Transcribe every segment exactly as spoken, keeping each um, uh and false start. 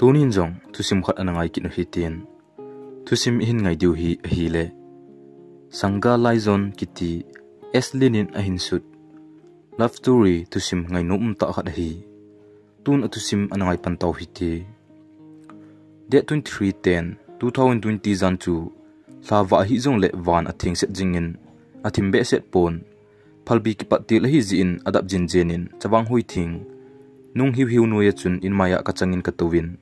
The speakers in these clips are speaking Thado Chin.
Tunin jong thusim khat ana ngai kit u hitin. Thusim ihin ngai diu hi ahile, Sangha Laizon kiti S Lin in ahin sut love story thusim ngainom umtah khat ahi. Tun athusim ana ngai pan tau hite. Date twenty-three ten two thousand twenty jan chu lhavah ahi jongle van atheng set jingin athim behseh pon. Phalbi kipat til ahi jeh in adap jinjen in chavang hoi theng. Nung hiuhiu noiya chun inmaiya kachangin katouvin,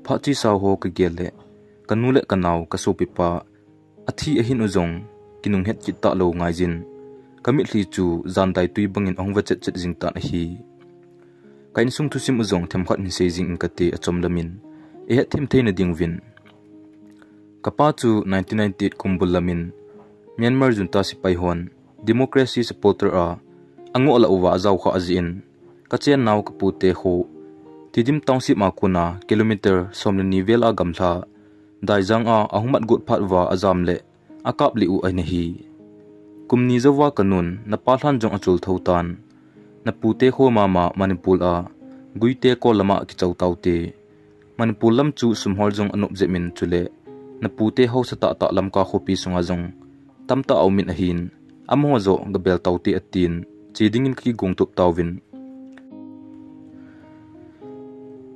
phat chesa ho kagel le kanu le kanao kasopipa athi ahin u jong kinung het kit talou ngaijin, kamitlhi chu jandai tui bangin ahung va chetchet jing tan ahi. Ka insung thusim u jong themkhat hin sei jing ing kate, achom lamin ihet them theina diuvin. Kapa chu nineteen ninety-eight kum bul lamin Myanmar junta sepai hon democracy supporter a angoh lah uva ajao kha jeh in, kachennau kapute kho Tedim Township a kona kilometer som le ni vel a gamla Daijang a ahung mat got phat uva ajam le akap lih u ahi. Kum ni jouva kanun, napa lhan jong achul tho tan, napute kho mama Manipur a Guite kol lama kichou taute. Manipur lam chu sumhol jong anop jep in, chule napute haosa tahtah Lamka khopi sunga jong tamtah aum in ahin, amaho joh gabel taute atin, che dingin kakigong tup tauvin.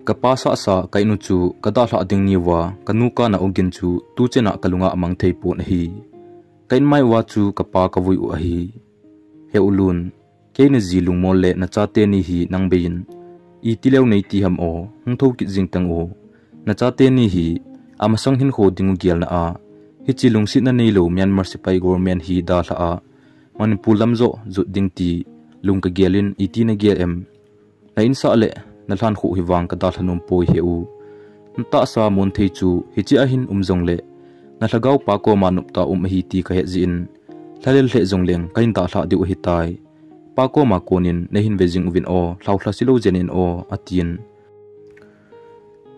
Kapa sahsa ka in u chu kadalhah ding niuva kanu kana ogin chu tuchena kalunga amang thei pon ahi. Ka inmai uva chu kapa kavui u ahi. He u Lun, kei naji Lungmol le nachate ni hi nang beiyin iti leu neiti ham o, hung thou kit jing tang o. Nachate ni hi amasang hinkho dingu gelna a, hiche lungsetna neilou Myanmar sepai government hi dalha a, Manipur lam joh jot ding ti lung kagel in, iti nagel em? Na insah le nalhan khu hi vang kadalha nom poi he u. Natahsa Monthei chu hiche a hin um jongle, nalhagao pa koma noptah um ahi ti kahet jeh in, lhalel lheh jongleng kahin dalhah diu ahitai. Pa koma konin nahin ve jing uvin o, lhaolha silou jen in o, atin.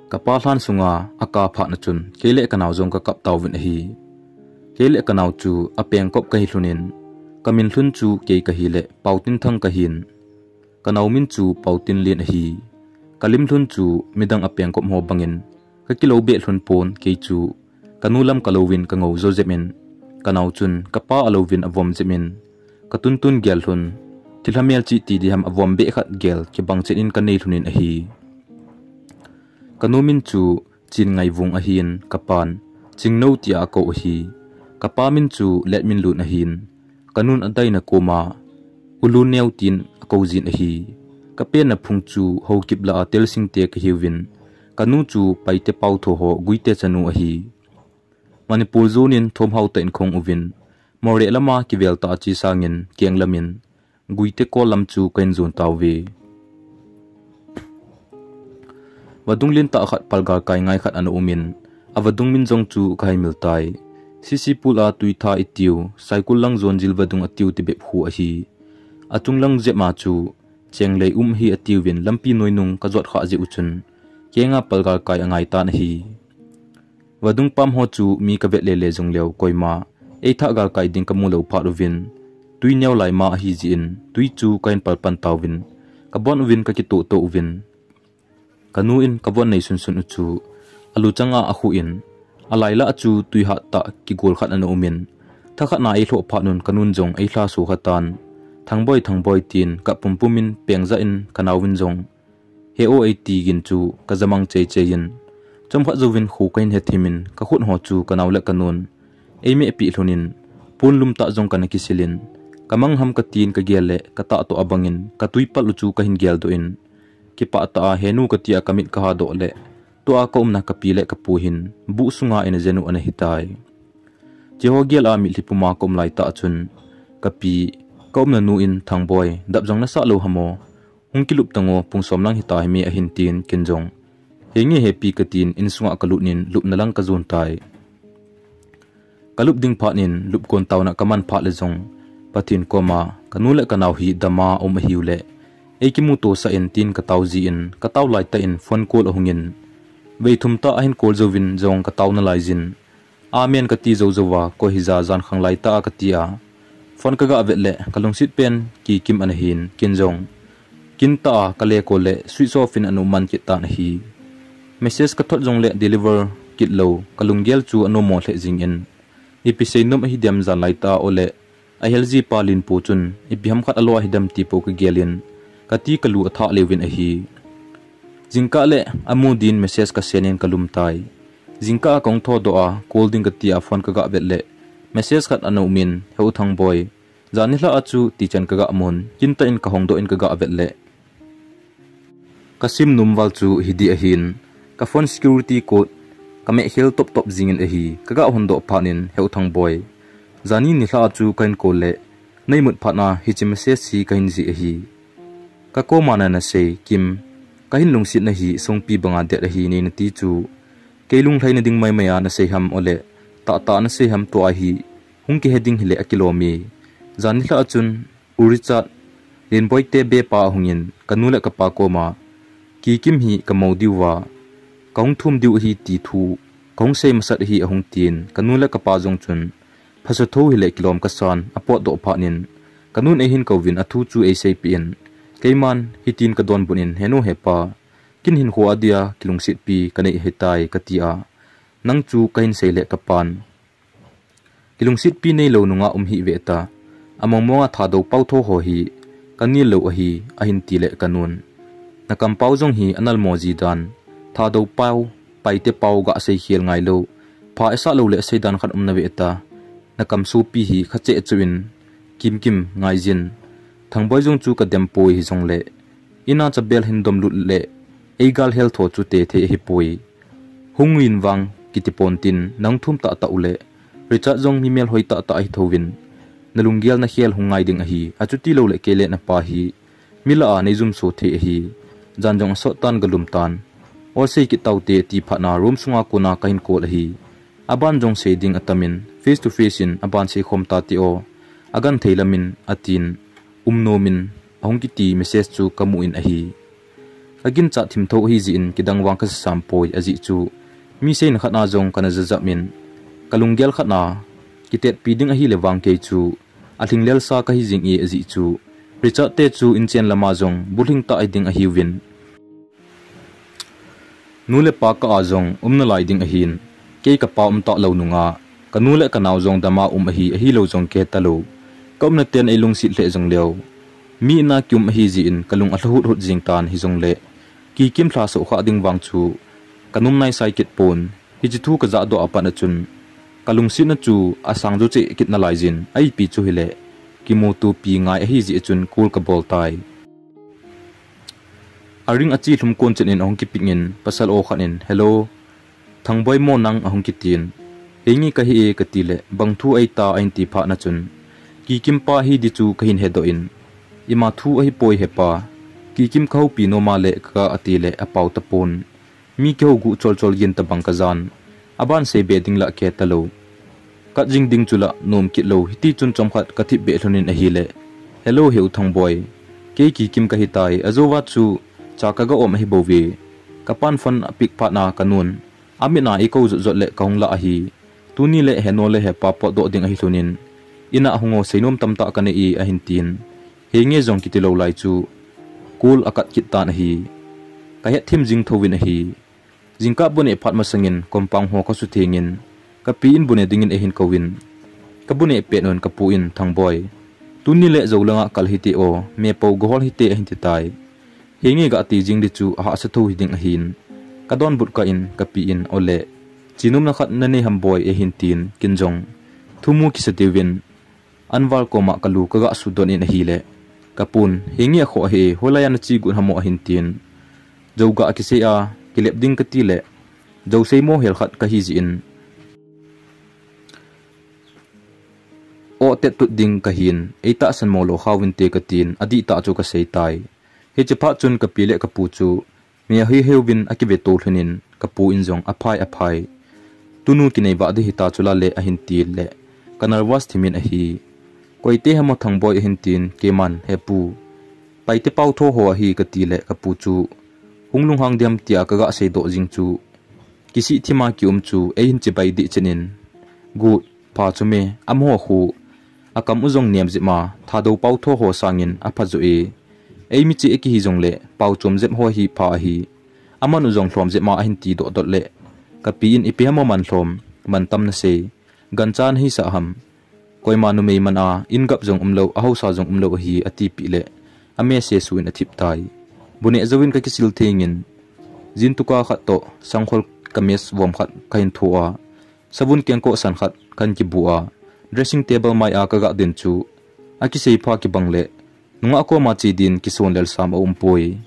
Kapa lhan sunga akap phat na chun, kei le kanao jong kakap tauvin ahi. Kei le kanao chu apengkop kahi lhon in, kamin lhon chu kei kahile Paotinthang kahin. Kanao min chu Paotinlen ahi. Kalim lhon chu midang apengkop ho bangin kakilou beh lhon pon, kei chu kanu lam kalouvin kangou jo jep in, kanao chun kapa alouvin avom jep in, katuntun gel lhon, thilha melchih ti diham avom beh khat gel kibang chet in kanei lhon in ahi. Kanu min chu Chinngaivung ahin, kapan Chingno tia akou ahi. Kapa min chu Letminlun ahin, kanun adaina koma U Lunneo tin akou jin ahi. Kapenna phung chu Haokip lah a Telsingte kahiuvin, kanu chu Paite Paotho ho Guite chanu ahi. Manipur jon in thomhao tah in kahung uvin, Moreh lama kivel tah a che sangin keng lamin Guite kol lam chu kahin jon tauve. Vadung lentah khat palgalkai ngai khat ana um in, avadung min jong chu kahin mil tai. Sisipul a Tuitha itiu, Saikul lang jon jil vadung atiu tibep khu ahi. Achung lang jep ma chu Chenglei um hi atiuvin, lampi noinung kajot khah jeh u chun kenga palgalkai angai tan ahi. Vadung pam ho chu mi kavet lele jongleu koima eithah galkai ding kamu lou phat uvin, tui neo lai ma ahi jeh in tui chu kahin pal pan tauvin, kabon uvin kakitoh toh uvin. Kanu in kavon nei sunsun u chu aluchang a akhu in, alailah chu tui hattah kigol khat ana um in, thakhat na eilhoh phat un kanun jong eilha so khatan, Thangboi, Thangboi tin kap pumpum in pengjah in kanaovin jong he o eiti gin chu kajamang cheichei in, chomkhat jouvin kho kahin hethim in kakhut ho chu kanao le kanun eimehpeh lhon in, pon lum tah jong kana kisil in, kamang ham katin kagel le katahtoh abangin katuipal u chu kahin geldoh in, kipah tah a henu katia kamit kahadoh le, tua kaumna kapi le kapu hin buh sunga ina jen u ana hitai. Cheho gel a mitlhi puma kaum laitah chun, kapi, kaumna nu in, Thangboi, dap jong nasah lou ham o, hung kilup tang o, pung som lang hita hime ahin tin, ken jong, henge hepi katin, insunga kalut in lupna lang kajon tai. Kalup ding phat in lupkon taona kaman phat le jong, Pathen koma kanu le kanao hi dama um ahiu le, eikimuto sah in tin katao jin, katao laitah in phone call ahung in, vei thum tah ahin call jouvin jong katao nalai jin, amen kati jou jouva, koi hija jan khanglai tah a katia, phone kaga vet le kalungset pen kikim ana hin, ken jong, kin tah a kale call le switch off in ana um man kit tan ahi. Message ka thot jongle deliver kit lou, ka lunggel chu anom mo lheh jingin, ipi seinom ahi dem jan lai ta ole, ahel ji pa Linpu chun, ipi ham khat alo ahi dem ti po ka gelin, ka ti ka lu athah leuvin ahi. Jingkah le amu din message ka send in ka lum tai. Jingkah a ka hung thoudoh a, call ding ka ti a phone ka ga vet le, message khat ana um in, He U Thangboi, jan nilhah a chu tichan ka ga mun, kin tah in ka hongdoh in ka ga vet le, ka sim nom val chu hi di ahin, ka phone security code ka meh khel top top jingin ahi, ka ga hondoh phat in, He U Thangboi, jani nilhah a chu ka hin call le, nei mut phat na hiche message hi ka hin jih ahi. Ka koma na na sei, Kim, ka hin lungset na hi songpi banga det ahi nei na ti chu, kei lunglhai na ding mai mai a na sei ham ole, tah tah na sei ham tua hi, hung kihe ding hile akilom e. Jan nilhah a chun, U Richard, Lenboi te be pa ahung in, ka nu le ka pa koma, Kikim hi ka mo diu va, ka hung thum diu ahi ti thu, ka hung sei masat ahi ahung tin, ka nu le ka pa jong chun, phasa tho hile kilom ka san, apotdoh phat in, ka nun eihin kouvin athu chu eiseipeh in, keiman hitin ka donbut in, He nu he pa, kin hinkho a dia kilungsetpi ka nei ahitai ka ti a, nang chu ka hin sei le ka pan. Kilungsetpi neilou nunga um hih ve ta. Among monga Thadou pau tho ho hi ka nil lou ahi, ahin ti le ka nun, na kampau jong hi anal mo ji dan. Thadou pau, Paite pau ga sei khel ngai lou. Pha esa lou le sei dan khat um na ve ta. Na kam sopi hi kha cheh cheh in, Kimkim ngai jin. Thangboi jong chu ka dem poi hi jongle, ina cha bel hin dom lut le, ei gal hel tho chu te thei ahi poi. Hung in vang kiti pon tin, nang thum tah tah u le, Richard jong mi mel hoi tah tah ahi thouvin, na lunggel na khel hung ngai ding ahi, achuti lou le kei le na pa hi, mi lah a nei jum so thei ahi. Jan jong asot tan ka lum tan. Osei kit tau te ti phat na room sunga kona ka hin call ahi. Aban jong sei ding atam in, face to face in aban sei khom ta ti o. Agan thei lam in atin, um nom in ahung kiti message chu ka mu in ahi. Ka ginchat thim tho ahi jeh in kidang vang ka sa sam poi ajeh chu, mi seina khat na jong ka na ja jap in, ka lunggel khat na kitetpi ding ahi le vang kei chu, alhinglel sa ka hi jing e ajeh chu, Richard te chu inchen lama jong bulhing tah ahi ding ahiuvin, nu le pa kah a jong um nalai ding ahin, kei ka pa um tah lou nunga, ka nu le ka nao jong dama um ahi, ahilou jong kei ta lou, ka umna ten ei lungset lheh jong leu, mi in a ki um ahi jeh in ka lung alha hut hut jing tan hi jongle, Kikim lha soh kha ding vang chu ka num nai sai kit pon. Hiche thu ka jah doh a pat a chun, ka lungsetna chu asang jo cheh kit nalai jin, a ipi chu hile, kimutopi ngai ahi jeh a chun call ka bol tai. A ring a chi lhum kon chen in ahung ki pick in, pasal o khat in, "Hello, Thangboi mo nang?" ahung ki tin. "Henge ka hi e," ka ti le, "Bang thu ahi ta?" ahin ti phat na chun, "Kikim pa hi di chu ka hin he doh in, ima thu ahi poi he pa, Kikim ka houpi nom a le ka," ati le, a pau ta pon. Mi kihou guh chol chol gin tabang ka jan. Aban sei be ding lah kei ta lou. Kat jing ding chu lah nom kit lou, hiti chun chomkhat ka thip be lhon in ahile, "Hello, he U Thangboi. Kei Kikim ka hi tai, ajou va chu cha ka ga om ahi bou ve." Ka pan phone a pick phat na ka nun, amit na ei kou jot jot le ka hung lah ahi. Tuni le he nu le he pa potdoh ding ahi lhon in, in a hung o, seinom tamtah ka nei e, ahin tin. Henge jong kiti lou lai chu, call a kat kit tan ahi. Ka het thim jing thouvin ahi. Jingkah bu neh phat masang in compound ho ka sutheng in, ka pi in bu ne ding in eihin kou in, ka bu neh pet un ka pu in, "Thangboi, tuni le jou langa kal hite o, me po go hol hite," ahin ti tai. Henge ga ti jing di chu ahahsa tho hi ding ahin, ka donbut kah in ka pi in, "Ole, chinomna khat na nei ham boi?" ahin tin, kin jong thumu kisa diuvin, Anwar koma ka lu ka ga sudon in ahile, ka pun, "Henge akhoh ahi, hoilai a na chi got ham o?" ahin tin. Jou ga kisei a, kilep ding ka ti le, jou sei mo hel khat ka hi jeh in, "O tet tut ding ka hin, ei tahsan mo lou khau vin te," ka tin, adih tah chu ka sei tai. Hiche phat chun ka pi le ka pu chu, mi ahi heu vin a kive to lhon in, ka pu in jong, "Aphai, aphai. Tunu kinei vah di hita chu la le," ahin ti le, ka nervous thim in ahi. "Koi te ham o Thangboi?" ahin tin, keiman, "He pu, Paite pau tho ho ahi," ka ti le, ka pu chu, "Hung lunghang diam?" tia ka ga sei doh jing chu, kisih thim a ki um chu, eihin chibai dih chen in, "Good, pha chu me, amaho khu, akam u jong nem jep ma, Thadou pau tho ho sangin apha jo e. Ei mi cheh a kihi jong le, pau chom jep ho hi pha ahi. Aman u jong lhom jep ma ahin ti doh dot le, kapi in ipi ham o man lhom, man tam nasei, gancha nahisah ham. Koima numei man a, in gap jong umlou, ahaosa jong umlou ahi, atipeh le, amese suh in athip tai. Bu neh jouvin kakisil thengin, jin tuka khat toh, sangkhol kames vom khat kahin tho a, savun kengkoh san khat kahin kibu a, dressing table mai a kaga din chu, akisei pha kibang le, nungah koma che din kison lel sam aumpoi.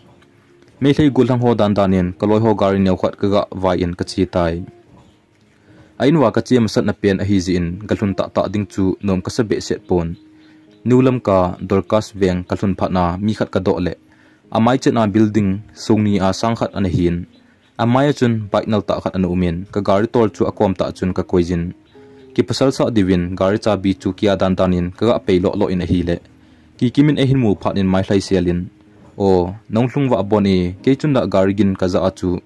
Meitei gollhang ho dan dan in kaloi ho gari neo khat kaga vai in kache tai. A in uva kache masatna pen ahi jeh in kalhun tahtah ding chu nom kasa behseh pon. New Lamka Dorcas veng kalhun phat na mi khat kadoh le, amai chetna building song ni a sang khat ana hin. Amai a chun bike nal tah khat ana um in, kagari tol chu akom tah chun kakoi jin. Kipasal sah diuvin gari chabi chu kia dan dan in kaga pei loh loh in ahile, Kikim in eihin mu phat in mailhai sel in, O, nahung lhung vah bon e, kei chun la gari gin kaja a chu,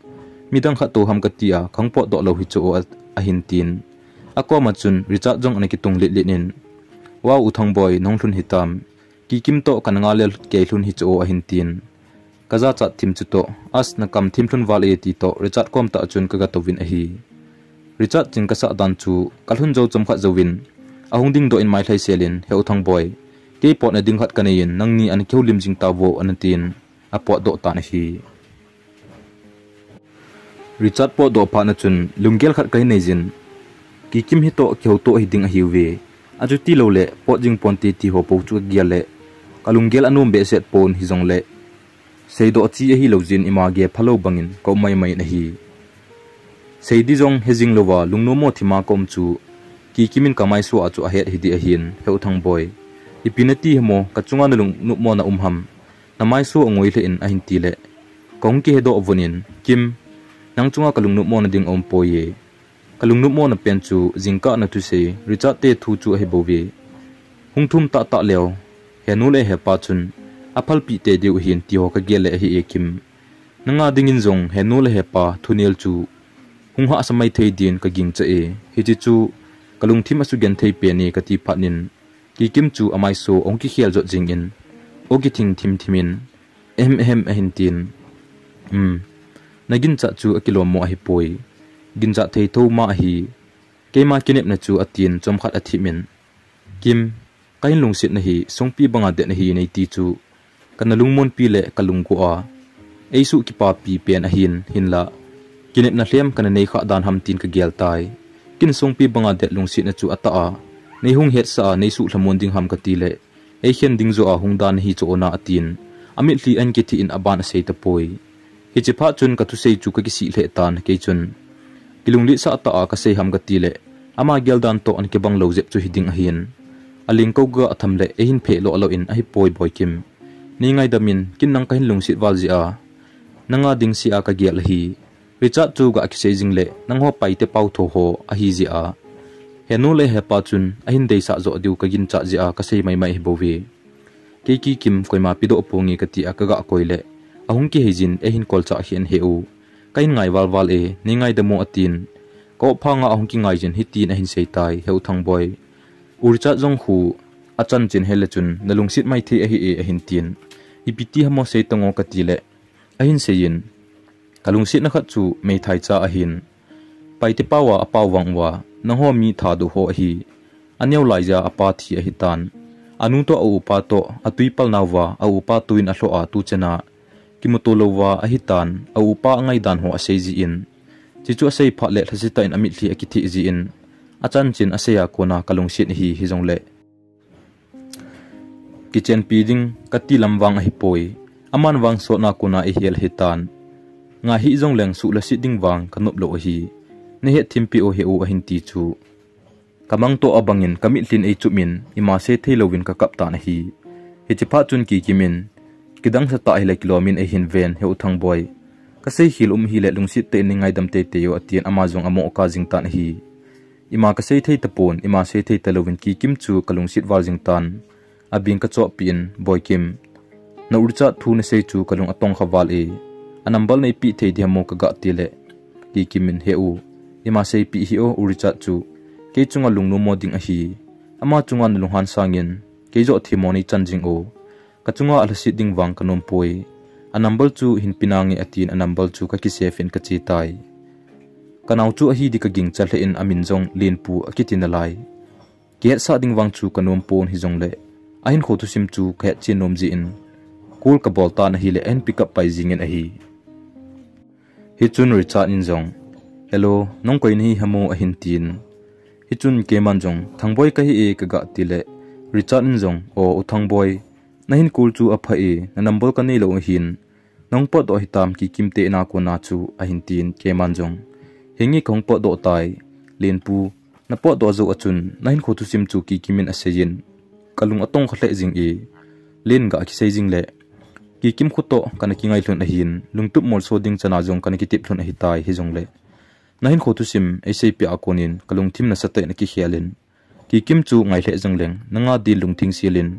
midang khat tou ham kati a, kahung potdoh lou hi chu o, ahin tin. Akoma chun Richard jong ana kitung lit lit in, Wow, U Thangboi, nahung lhun hitam. Kikim toh kana nga lel kei lhun hi chu o, ahin tin. Kajachat thim chu toh, As, nakam thim lhun val e, ti toh Richard kom tah chun kaga touvin ahi. Richard ching kasah dan chu kalhun jou chomkhat jouvin, ahung dingdoh in mailhai sel in, He U Thangboi, kei potna ding khat kanei in, nangni ana kihoulim jing tauvo, ana tin, apotdoh tan ahi. Richard potdoh phat na chun lunggel khat kahin nei jin. Kikim hi toh kihoutoh hiding ahiuve. Achuti loule pot jing ponte ti ho po chu kagel le, kalunggel anom behseh pon hijongle, seidoh chi ahilou jeh in ima gel phalou bangin kaum maimai in ahi. Sei di jong hejing louva lungnom mo thima kaum chu, Kikim in kamaiso a chu ahet hidi ahin, He U Thangboi, ipi nati ham o, kachunga nalungnop mo naum ham? Namaiso angoi lheh in, ahin tile, kahung kihedoh vun in, Kim, nang chunga kalungnop mona ding aumpoi e. Kalungnop mona pen chu jingkah nathusei Richard te thu chu ahibouve. Hung thum tahtah leu, Henu le hepa chun aphalpeh tei diu ahin, ti ho kagel le ahi e Kim. Nanga dingin jong Henu le hepa thunel chu hung hahsa maithei din kagingcha e. Hiche chu kalungthim asugenthei pen e, kati phat in, Kikim chu amaiso ahung kikhel jot jingin, o kithing thim thim in, Ehem, ehem, ahin tin. Um, naginchat chu akilom mo ahipoi. Ginchat thei thou ma ahi. Keima kinepna chu, atin chomkhat athip in, Kim, kahin lungsetna hi songpi banga det nahi neiti chu, kana lungmonpi le kalunggo a, eisuh kipapi pen ahin, hinla kinepna lhem kana neikhah dan ham tin kagel tai. Kin songpi banga det lungsetna chu atah a, neihung hetsah a neisuh lhamon ding ham katile, eikhen ding joh a hung dan nahi chu o na, atin, amitlhi ahin kithih in aban asei tapoi. Hiche phat chun kathusei chu kakisih lheh tan, kei chun, kilunglhitsah tah a kasei ham katile, ama geldan toh ana kibang lou jep chu hiding ahin. Alingkou ga atham le eihin pheh loh loh in ahipoi Boikim. Neingaidam in, kin nang kahin lungset val jeh a, nanga ding seh a kagel ahi. Richard chu ga kisei jing le, nangho Paite pau tho ho ahi jeh a, Henu le hepa chun ahin deisah joh diu kaginchat jeh a kasei maimai ahibouve. Kei Kikim koima pedoh ponge kati a kaga koi le, ahung kihei jin eihin kolchah khen he u. Kahin ngai valval e, neingaidam o, atin. Ka-op phanga ahung kingai jin hitin ahin sei tai, He U Thangboi, U Richard jong khu achanchin hile chun nalungset maithei ahi e, ahin tin. Ipi ti ham o, sei tang o katile, ahin seiyin, kalungsetna khat chu meithai cha ahin. Paite pau a apau vang uva, nangho mi thadoh ho ahi. Aneo laija apa thi ahitan. Anu toh a-upa toh atwi palnauva, a-upa tuin alhoh a tuchena kimuto louva ahitan, a-upa angaidan ho asei jin. Chuchu asei phat le lhasetah in amitlhi akithih jin, achanchin asei a kona kalungset ahi, hijongle kichenpi ding kati lam vang ahipoi. Aman vang sotna kona eihil ahitan. Ngai hih jongleng suhlhaset ding vang kanop lou ahi. Nahetthempi o He U, ahin ti chu, kamang toh abangin kamitlhin eichupin ima sei theilouvin kakap tan ahi. Hiche phat chun Kikim in, kidang satah hile kilom in eihin ven, He U Thangboi, kasei khel um hile lungset tah in neingaidam teitei o, atin ama jong amo kap jing tan ahi. Ima kasei thei tapon, ima sei thei talouvin Kikim chu kalungset val jing tan. Abing kachohpeh in, Boikim, na-u Richard thu nasei chu kalung atongkha val e. A number neipeh thei diham o kaga tile, Kikim in, He U, ima seipeh hih o, u Richard chu kei chunga lungnommo ding ahi. Ama chunga nalunghan sangin kei joh themmo neichan jing o. Kachunga alhaset ding vang kanompoi. A number chu hin pe nange atin a number chu ka kisave in ka che tai. Ka nao chu ahi di ka gingcha lheh in amin jong Lenpu akiti nalai. Kihetsah ding vang chu ka nom pon hijongle, ahinkho thusim chu ka hetchen nom jeh in, call ka bol tan ahile ahin pick up pai jingin ahi. Hichun Richard in jong, "Hello, nang koi nahi ham o?" ahin tin. Hichun keiman jong, "Thangboi kahi e," ka ga tile, Richard in jong, "O, U Thangboi, nahin call chu apha e, na number ka neilou ahin, nahung potdoh hitam Kikim te in a kona chu," ahin tin, keiman jong, "Henge kahung potdoh tai, Lenpu, na potdoh jou a chun, nahinkho thusim chu Kikim in aseiyin, ka lung atong kha lheh jing e, Len ga kisei jing le, Kikim khu toh kana kingai lhon ahin, lungtup molso ding chana jong kana kitep lhon ahitai, hijongle, nahinkho thusim eiseipeh a konin ka lungthim nasatah in akikhel in, Kikim chu ngai lheh jongleng, nanga din lungthim sel in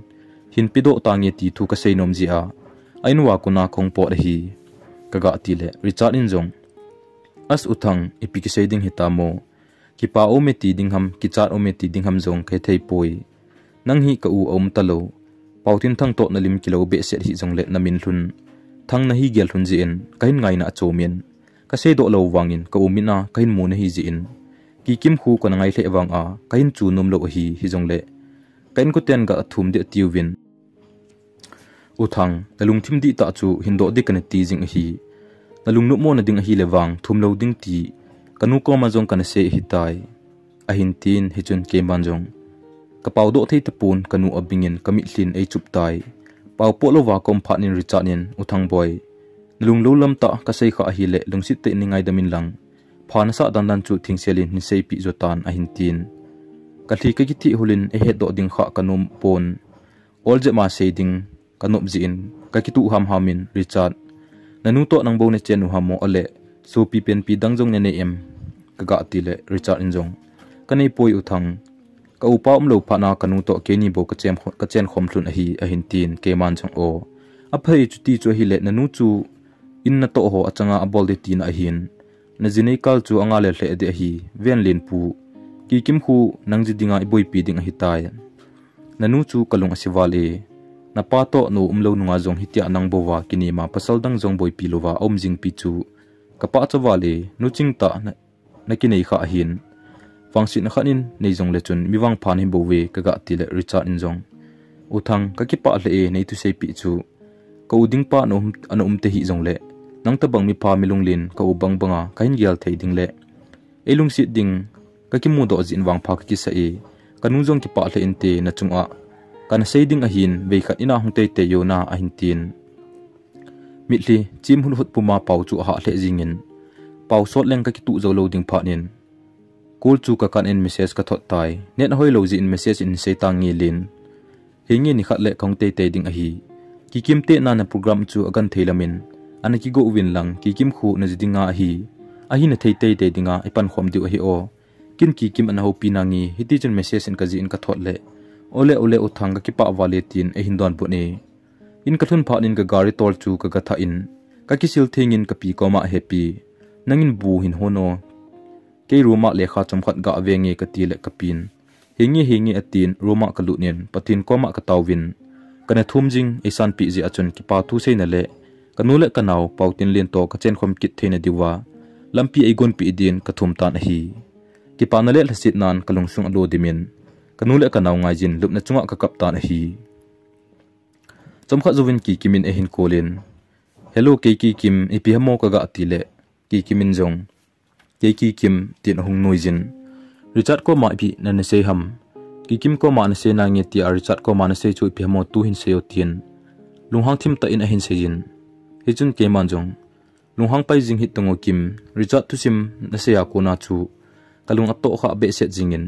hin pedoh tange ti thu ka seinom jeh a, a in uva kona kahung pot ahi," ka ga tile, Richard in jong, "As U Thang, ipi kisei ding hitam o? Kipa aume ti ding ham, kichat aume ti ding ham jong kahe thei poi. Nang hi ka u aum talou, Paotinthang toh nalim kilou behseh hijongle namin lhun, Thang nahi gel lhun jeh in kahin ngaina achom in, ka seidoh lou vangin ka u mit a kahin mu nahi jeh in, Kikim khu kana ngai lheh vang a kahin chu nom lou ahi, hijongle, ka inkoten ga thum deh tiuvin, U Thang, na lungthim dihtah chu hin doh ding kana ti jing ahi. Na lungnopmo na ding ahile vang thum lou ding ti ka nu koma jong kana sei ahitai," ahin tin, hichun keiman jong, "Ka paodoh thei tapon," ka nu abingin ka mitlhin eichup tai. Pao poh louva ka um phat in Richard in, "U Thangboi, na lunglo lam tah ka sei kha ahile lungset tah in nei ngaidam in lang, pha nasah dandan chu thingselin hin seipeh jo tan," ahin tin. Ka lhi ka kithih hulin eihetdoh ding kha ka nom pon. Ol jep ma sei ding ka nop jeh in ka kituh hamham in, "Richard, na nu toh nang bou nachen u ham o, ale sopi penpi dang jong nanei em?" ka ga tile, Richard in jong, "Ka nei poi U Thang, ka upa umlou phat a ka nu toh keini bou ka chen kho-, ka chen khom lhun ahi," ahin tin, keiman jong, "O, aphai, chuti chu ahile na nu chu in natoh ho achanga abol ding tina ahin, na jinei kal chu anga lel lheh ding ahi, ven Lenpu, Kikim khu nang ji dinga iboipi ding ahitai. Na nu chu ka lung ase val e, na pa toh na u umlou nunga jong hitia nang bouva kinima pasal dang jong boipi louva aum jingpi chu ka pachat val e, nu chingtah na, na kinei kha ahin, vangsetna khat in nei jongle chun mi vangpha nahi bouve," ka ga tile, Richard in jong, "U Thang, ka kipah lheh e, nei thuseipeh chu. Ka u ding pa ana um, ana um te hijongle, nang tabang mipha milunglen ka u bangbanga kahin gel thei ding le, ei lungset ding ka kimudoh jeh in vangpha ka kisa e, ka nu jong kipah lheh inte, na chunga kana sei ding ahin, veikhat ina hung teitei jo na," ahin tin. Mitlhi chim huthut puma pao chu ahah lheh jingin, pao sot leng ka kituh jou lou ding phat in, call chu ka cut in message ka thot tai. Net ahoi lou jeh in message in sei tange Len. Henge nikhat le kahung teitei ding ahi. Kikim te in a na program chu agan thei lamin, ana kigo uvin lang, Kikim khu na ji dinga ahi. Ahi na thei teitei dinga ipan khom diu ahi o. Ken Kikim ana houpi nange, hiti chun message in ka jih in ka thot le, "Ole, ole, U Thang, ka kipah val e," tin eihin donbut e. In ka lhun phat in ka gari tol chu ka ga thah in, ka kisil theng in ka pi koma ahepi. "Nangin bu hin hon o. Kei room a lekha chomkhat ga ve nge," ka ti le ka pin. "Henge, henge," atin, room a ka lut in, Pathen koma ka taovin, ka na thum jing, eisanpi jeh a chun kipa thu seina le, ka nu le ka nao, Paotinlen toh ka chenkhom kit theina diuva lampi eigonpi din ka thum tan ahi. Kipana le lhasetnan ka lungsung alo dimin, ka nu le ka nao ngaijin lupna chunga ka kap tan ahi. Chomkhat jouvin Kikim in eihin call in, "Hello, kei Kikim, ipi ham o?" ka ga ti le, Kikim in jong, "Kei Kikim," tin ahung nuijin, "Richard koma ipi na na sei ham? Kikim koma na sei nange tia Richard koma na sei chu ipi ham o, tu hin sei o," tin lunghang thim tah in ahin seijin. Hichun keiman jong, "Lunghang pai jing hih tang o Kim, Richard thusim na sei a kona chu ka lung atoh kha behseh jingin,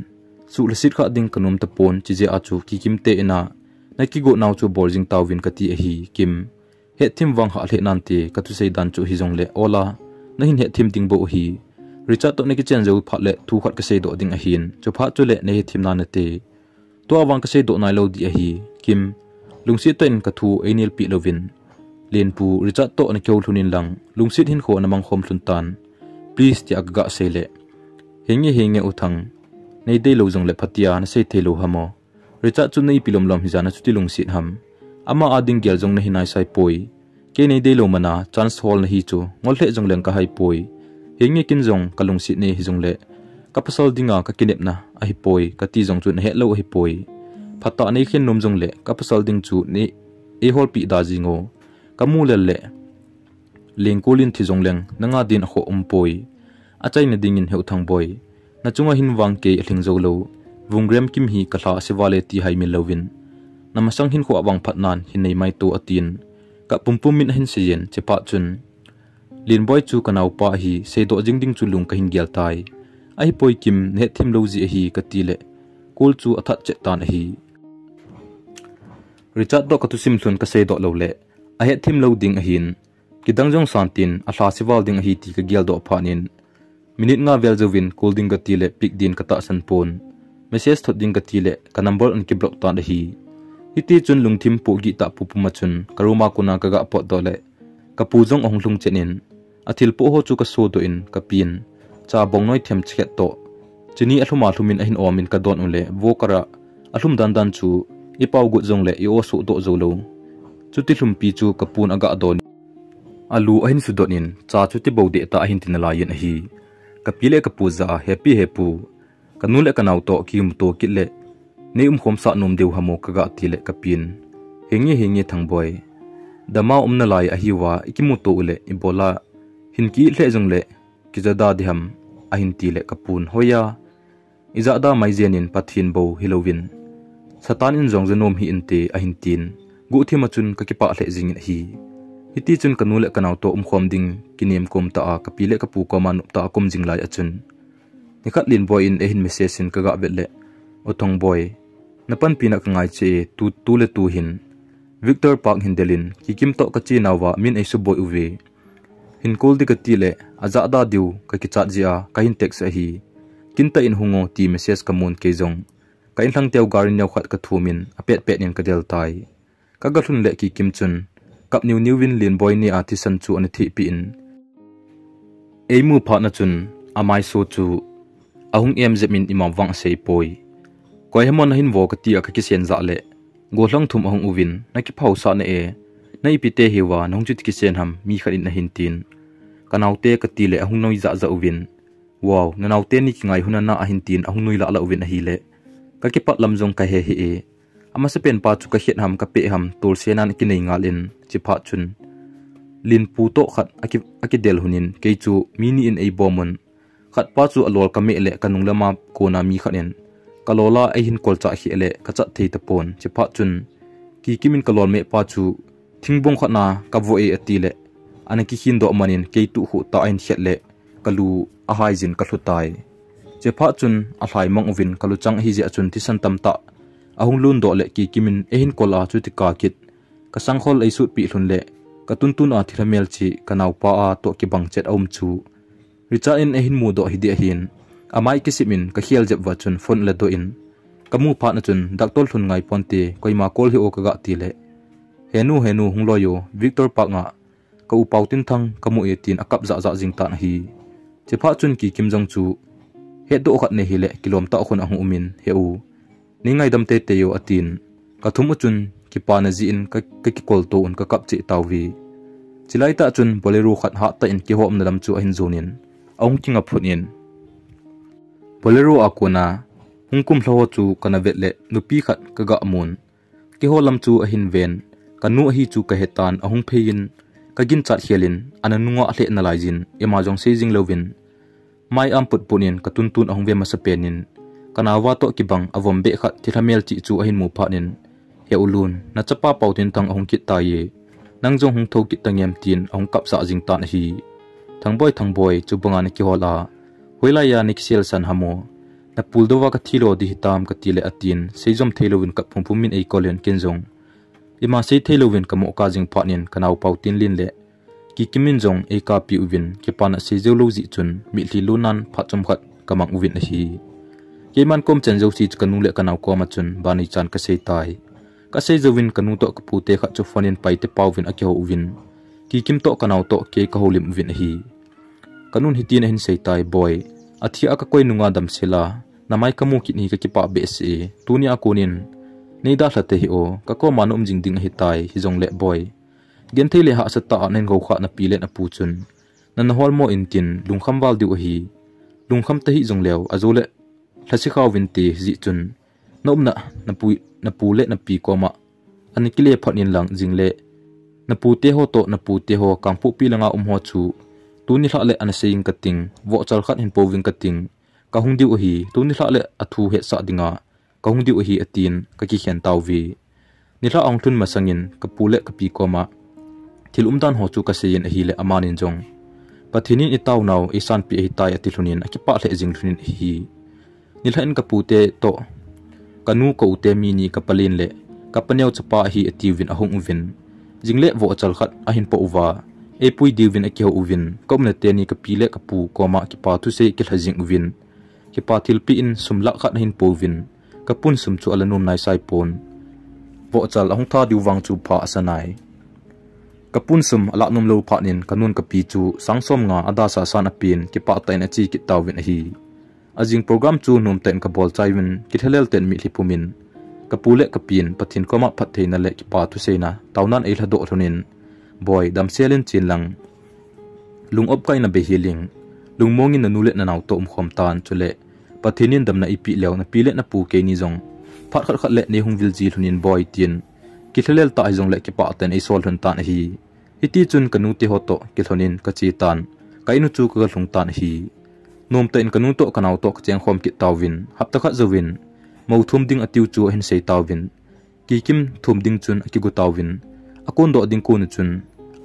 suh lhaset kha ding ka nom tapon, chijeh a chu Kikim te in a na kigo nau chu bol jing tauvin ka ti ahi, Kim. Hethem vang hah lheh nante, ka thusei dan chu hijongle, ola, na hin hethem ding bou ahi. Richard toh na kichen jou phat le thu khat ka seidoh ding ahin, chuphat chule na hethem nanate. Tua vang ka seidoh nailou ding ahi, Kim. Lungset tah in ka thu einelpeh louvin, Lenpu, Richard toh na kihou lhun in lang, lungset hinkho na mangkhom lhun tan. Please," tia ka ga sei le, "Henge, henge, U Thang. Nei deilou jongle phatea na sei theilou ham o. Richard chu na ipi lomlom hija na chuti lungset ham? Ama a ding gel jong na hi naisai poi. Kei nei deilou mana chance hol na hi chu ngol lheh jongleng ka hai poi. Hinge kin jong ka lungset nei hi jongle ka pasal dinga ka kinepna ahi poi, ka ti jong chu na het lou ahi poi. Phatah nei khen nom jongle ka pasal ding chu nei ei holpi da jing o. Ka mu lel le lengkul in thi jongleng na nga din a kho um poi. A chaina dingin heu Thangboi, na chunga hin vang kei a lhing jou lou. Vungrem kim hi ka lha a se vale ti hai min louvin, na masang hin kho a vang phat nan hin nei mai to, a tin. Ka pumpum min a hin sei in, chephat chun, Lenboi chu ka naupa ahi, seidoh jing ding chu lung ka hin gel tai. Ahi poi Kim, na het thim lou ji ahi, ka ti le, kul chu a that chet tan ahi. Richard toh ka thusim lhun ka seidoh lou le, a het thim lou ding ahin, kidang jong san tin, a lha se val ding ahi ti ka gel doh phat in, minute nga vel jouvin call ding ka ti le pick din ka tahsan pon. Message thot ding ka ti le ka number an ki block tan ahi. Hiti chun lungthim pohgih tah pum pum a chun ka room a kona ka ga pot doh le ka pu jong ahung lhung chen in, a thil poh ho chu ka so doh in ka pin, cha bongnoi them chikhat toh chini a lhum a lhum in a hin om in ka don u le, vo kara a lhum dan dan chu i pau gut jong le i o so doh jou lou. Chuti lhumpi chu ka pun a ga don. A lu a hin sudon in, cha chu ti bo deh ta a hin ti nalai in ahi. Ka pi le ka pu ja a, he pi he pu, ka nu le ka nau toh ki um to kit le, nei um khom sah nom diu ham o ka ga ti le ka pin. Hinge hinge Thangboi. Dama um nalai ahi uva, i kimu to u le, i bol a hin ki it lheh jong le, ki ja da di ham, a hin ti le ka pun. Hoi a, i ja da mai jen in Pathen bou hi louvin, Satan in jong ja nom hi inte a hin tin, guhthim a chun ka kipah lheh jing in ahi. Hiti chun ka nu le ka nau toh um khom ding kinem kom ta a, ka pi le ka pu koma nop ta a kom jing lai a chun, nikhat Lenboi in ei hin message in ka ga vet le, O Thangboi, na panpina ka ngai che e, tu, tu le tu hin Victor Park hin del in, Kikim toh ka chenau va min ei suboi uve. Hin call di ka ti le, a ja da diu ka kichat jeh a ka hin text ahi. Kin tah in hung o ti message ka mun kei jong. Ka inlhang teu gari neo khat ka thum in, a pet pet in ka del tai. Ka ga lhun le Kikim chun, kap niu niu vin Lenboi ni a thisan chu ana thehpi in, ei mu phat na chun, a maiso chu ahung em jep in ima vang a sei poi. Koi hamon a hin vo ka ti a ka kisen ja le, Gollhang thum ahung uvin, na kiphau sah na e, na ipi te hiuva, nahung chuti kisen ham, mi khat in ahin tin. Ka naute ka ti le ahung noi ja ja uvin. Wow, na naute ni kingai hun a na a hin tin, ahung nui lah lah uvin ahi le. Ka kipat lam jong ka he he e. A masa pen pa chu ka het ham, ka pe ham, tol se nan a kinei ngal in, chephat chun. Lenpu toh khat a ki, a kidel hun in, kei chu mi ni in ei bom un. Khat pa chu a lol ka meh le ka nung lama kona mi khat in ka lol a ei hin kol chah kheh le ka chat thei tapon. Chephat chun Kikim in ka lol meh pa chu thingbong khat na ka vo e a ti le ana kikhin doh man in kei tuh khuh ta a hin khet le ka lu a hai jin ka lhu tai. Chephat chun a lhai mang uvin ka luchang ahi jeh a chun thisan tamtah ahung lun doh le Kikim in ei hin kol a chuti ka kit ka sangkhol ei sutpi lhun le ka tuntun a thilha melchih ka naupa a toh kibang chet a um chu Richard in ei hin mudoh hi ding ahin, amai kisim in ka khel jep uva chun phone la doh in, ka mu phat na chun, Doctor lhun ngai ponte, koima call hih o ka ga ti le, Henu, henu, hung loi o, Victor Park a ka u Pau Tinthang ka mu e tin a kap jah jah jing tan ahi. Chephat chun Kikim jong chu, hetdoh khat nei hile, kilom tah khun ahung um in, he u, nei ngaidam teitei o, a tin. Ka thum u chun, kipana jeh in ka, ka kikol to un ka kap cheh tauve. Chilai tah chun Bolero khat hattah in keiho umna lam chu ahin jon in, ahung kinga phut in. Bolero a kona, hung kumlha ho chu kana vet le, nupi khat ka ga mun. Keiho lam chu ahin ven, ka nu ahi chu ka hetan, ahung phei in, ka ginchat khel in, ana nunga lheh nalai jin, ima jong sei jing louvin. Mai am put put in ka tuntun ahung ve masa pen in, ka nauva toh kibang avom beh khat thilha melchih chu ahin mu phat in, He u Lun, na chapa Pau Tinthang ahung kit tai e, nang jong hung tho kit tangem tin ahung kap jah jing tan ahi. Thangboi, Thangboi, chubanga na kihol a, hoilai a na kisel san ham o, na pul dou va ka thi lo di hitam ka ti le a tin, seijom thei louvin kap phum phum in ei kol in ken jong. Ima sei thei louvin ka mo ka jing phat in ka nau Pau Tinlin le Kikim in jong ei kapi uvin, kipana sei jou lou jeh chun, mitlhi lun nan phat chomkhat ka mang uvin ahi. Keiman kom chen jouse chu ka nu le ka nau koma chun, banei chan ka sei tai. Ka sei jouvin ka nu toh ka pu te khat chu phone in Paite pa uvin a kiho uvin. Kikim toh ka nau toh kei ka houlim uvin ahi. Ka nun hitin ahin sei tai, Boi, a thi a ka koi nunga damsel a, na mai ka mu kit hi ka kipah behseh e, tuni a kon in, nei dalha te hih o, ka koma na um jing ding ahi tai, hijongle Boi. Genthei le hahsat tah a nahin goukhah napi le napu chun, nana hol mo intin lungkham val diu ahi. Lungkham tahih jongleu, ajo le lhase khauvin ti jeh chun, na umna napu, napu le napi koma ana kile phat in lang jing le, napu te ho toh, napu te ho Kangpokpi langa um ho chu, tuni lhah le ana sei ing kating, vohchal khat hin pouving kating, kahung diu ahi, tuni lhah le athu hetsah dinga kahung diu ahi, atin kakikhen tauve. Nilhah ahung lhun masangin kapu le kapi koma thil umdan ho chu kaseiyin ahile amanin jong, Pathen in itaonau eisanpeh ahitai, ati lhonin akipah lheh jing lhonin ahi. Nilhah in kapute toh, kanu ka u te mi ni, kapa len le kapa neo chapa ahi, atiuvin ahung uvin. Jing le vohchal khat ahin po uva, eipui diuvin akihou uvin, ka umna teni kapi le kapu koma kipa thusei kilha jing uvin. Kipa thilpeh in sum lakh khat ahin pouvin, kapun sum chu ala nom naisai pon. Vohchal ahung tha diu vang chu pha asa nai. Kapun sum alah nom lou phat in kanun kapi chu sang som nga adasa san apen, kipah tah in ache kit tauvin ahi. Ajing program chu nomtah in kabol chai uvin, kilhalel tah in mitlhi pumin, kapu le kapin Pathen koma phattheina le kipa thuseina taonan eilhadoh lhonin, Boi, damsel in chen lang, lung opkah in abei hel ing, lungmong in nanu le nanao toh umkhom tan, chule Pathen in damna eipeh leu napi le napu keini jong phat khat khat le neihung vil ji lhonin Boi, tin kilhalel tah hijongle kipah tah in eisol lhon tan ahi. Hiti chun kanu te ho toh kilhonin kache tan, ka in u chu kaga lhung tan ahi. Nomtah in kanu toh kanao toh kachengkhom kit tauvin, hapta khat jouvin, mou thum ding atiu chu ahin sei tauvin, Kikim thum ding chun akigo tauvin, akondoh ding kon u chun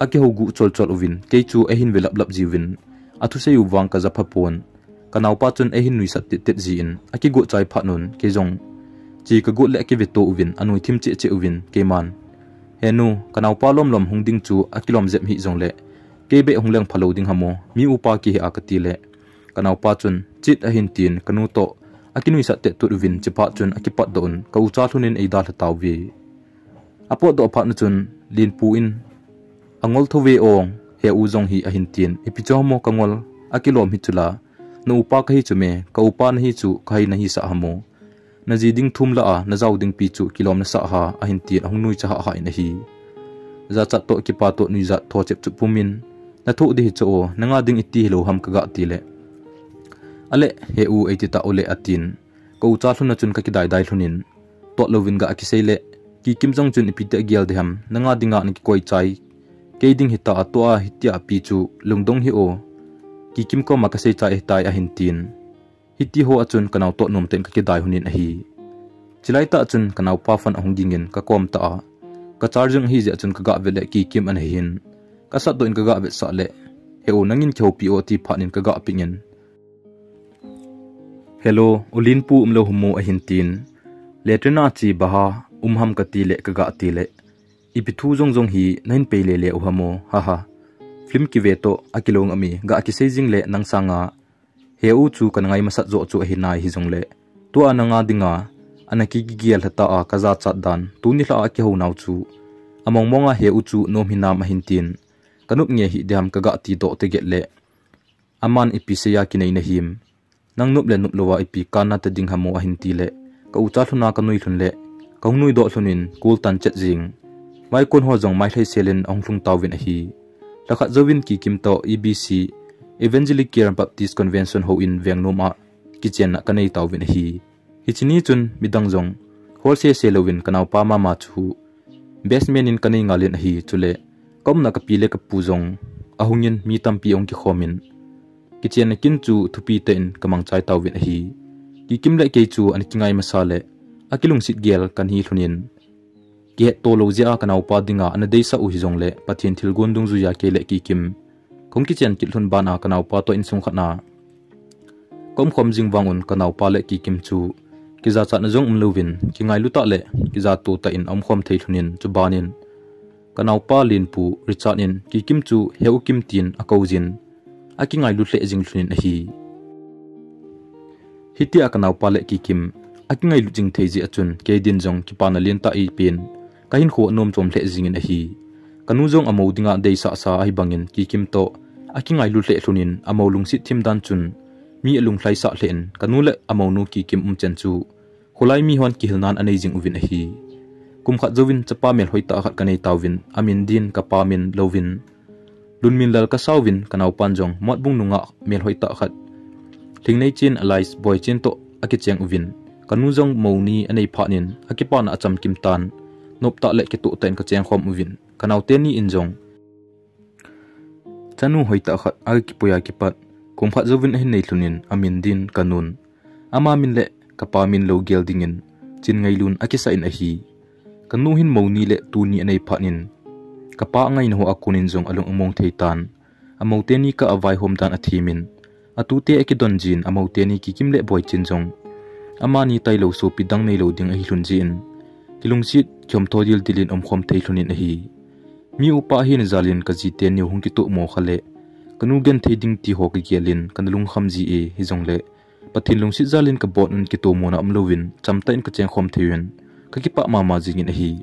akihou guh chol chol uvin, kei chu ahin ve lap lap jiuvin, athusei u vang kaja pha pon. Kanaopa chun eihin nuisat tet tet jin, akigot chai phat un, kei jong che kagot le akiveto uvin, anui thim cheh cheh uvin, keiman, He nu, kanaopa lom lom hung ding chu akilom jep hih jongle, kei beh hung leng phalou ding ham o, mi upa kihi a, kati le, kanaopa chun, Chit, ahin tin, kanu toh akinuisat tet tut uvin, chuphat chun akipatdoh un, ka ucha lhonin eidalha tauve. Apotdoh phat un chun, Lenpu in, Angol tho ve o, he u jong hi, ahin tin, Ipi chu ham o kangol, akilom hi chula, na upa kahi chu me, ka upa nahi chu, kahi nahisah ham o. Naji ding thum lah a, najao ding pi chu, kilom nasah ha, ahin tin, ahung nuicha hah hah in ahi. Jachat toh kipa toh nuijat tho chep chu pumin, Nathoh ding hi chu o, nanga ding iti hilou ham, kaga ti le, Ale, he u, eiti tah u le, atin, ka ucha lhon a chun kakidai dai lhonin, tot louvin ga kisei le, Kikim jong chun ipi ti agel ding ham, nanga dinga nakikoi chai, kei ding hita a, tua hitia pi chu lungdong hi o, Kikim koma kasei chai ahitai, ahin tin. Hiti ho a chun kanao toh nomtah in kakidai lhonin ahi. Chilai tah chun kanaopa phone ahung gingin kakom tah a, ka charging ahi jeh a chun kaga vet le Kikim ana hin, kasatdoh in kaga vetsah le, He u, nangin kihoupi o, ati phat in kaga pingin, Hello, u Lenpu umlou ham o, ahin tin, Latrine a che baha um ham, kati le, kaga ti le, Ipi thu jong jong hi nahin pei le le u ham o, haha. Film kive toh akilou ngam e, ga kisei jing le nang sanga he u chu kana ngai masat joh chu ahi nai, hijongle tua nanga dinga ana kigel lha ta a kajachat dan, tuni lha a kihounau chu among monga he u chu nom hinam, ahin tin, kanop nge hih diham, kaga tidoh teget le, Aman ipi seiya kinei nahim. Nang nop le nop louva ipi kanna ta ding ham o, ahin ti le, ka ucha lhon a kanui lhon le, kahung nuidoh lhonin kol tan chet jing. Vaikon ho jong mailhai sel in ahung lhung tauvin ahi. Lhakhat jouvin Kikim toh E B C, Evangelical Baptist Convention houin veng nom a kichenna kanei tauvin ahi. Hiche ni chun midang jong hol sese louvin kanaopa mama chu basement in kanei ngal in ahi, chule kaumna kapi le kapu jong ahungin mi tampi ahung kikhomin, kichenna kin chu thupi tah in kamang chai tauvin ahi. Kikim le kei chu ana kingai masa le akilungset gel kahi lhonin, kihetto lou jeh a kanaopa dinga ana deisah u hijongle Pathen thilgon dungjuiya kei le Kikim kahung kichen kit lhon bana kanaopa toh insung khat a kaumkhom jing vang un kanaopa le Kikim chu kijachatna jong umlouvin, kingailu tah le kijato tah in aumkhom thei lhonin, chubanin kanaopa Lenpu Richard in Kikim chu Heu Kim tin akoujin, akingailu lheh jing lhonin ahi. Hitia kanaopa le Kikim akingailut jing thei jeh a chun keidin jong kipana lentah eipen, kahinkho anom chom lheh jingin ahi. Kanu jong amou dinga deisahsa ahibangin Kikim toh akingailu lheh lhonin, amou lungset thim dan chun mi alunglhaisah lheh in, kanu le amounu Kikim umchan chu kholai mihon kihilnan anei jing uvin ahi. Kum khat jouvin chapa melhoi tah khat kanei tauvin, amin din kapa min louvin, Lunminlal kasauvin, kanaopan jong Motbung nungah melhoi tah khat, Lhingnei Chin alias Boichen toh akicheng uvin, kanu jong mou ni anei phatnin akipana achamkim tan, noptah le kitoh tah in kachengkhom uvin, kanaote ni in jong chanu hoitah khat akipui a kipat, kum khat jouvin ahin nei lhonin, amin din kanun, ama min le kapa min lou gel dingin Chinngailun akisah in ahi. Kanu hin mou ni le tu ni anei phatnin, kapa angaina ho a konin jong alung among thei tan, amoute ni kah a vaihom dan athemin, atute akidon jin, amoute ni Kikim le Boichen jong amani tailou sopi dang neilou ding ahi lhon jin, kilungset kihomtho dildil in umkhom thei lhonin ahi. Mi upa ahina jalin kajite niu hung kitomo kha le, kanu genthei ding ti ho kagelin kana lungkham ji e, hijongle Pathen lungset jalin kabon un kitomona umlouvin, chamtah in kachengkhom thei uvin, kakipah mama jingin ahi.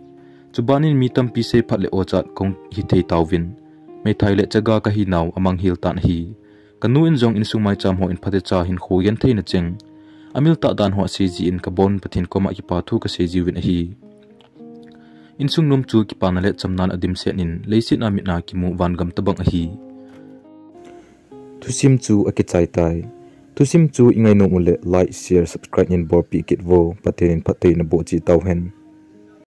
Chubanin mi tampi seiphat le ochat kahung hithei tauvin, meithai le chaga kahinau amanghel tan ahi. Kanu in jong insung maicham ho in phatecha hinkho gentheina cheng amil tah dan ho asei jin, kabon Pathen koma kipathu kasei jiuvin ahi. Insung nom chu kipana le chamnan adimsetnin, leiset a mitna kimu vangam tobang ahi. Thusim chu akichai tai. Thusim chu ingainom uleh like, share, subscribe in bolpeh kit uvo. Pathen in phatthei naboh cheh tauhen.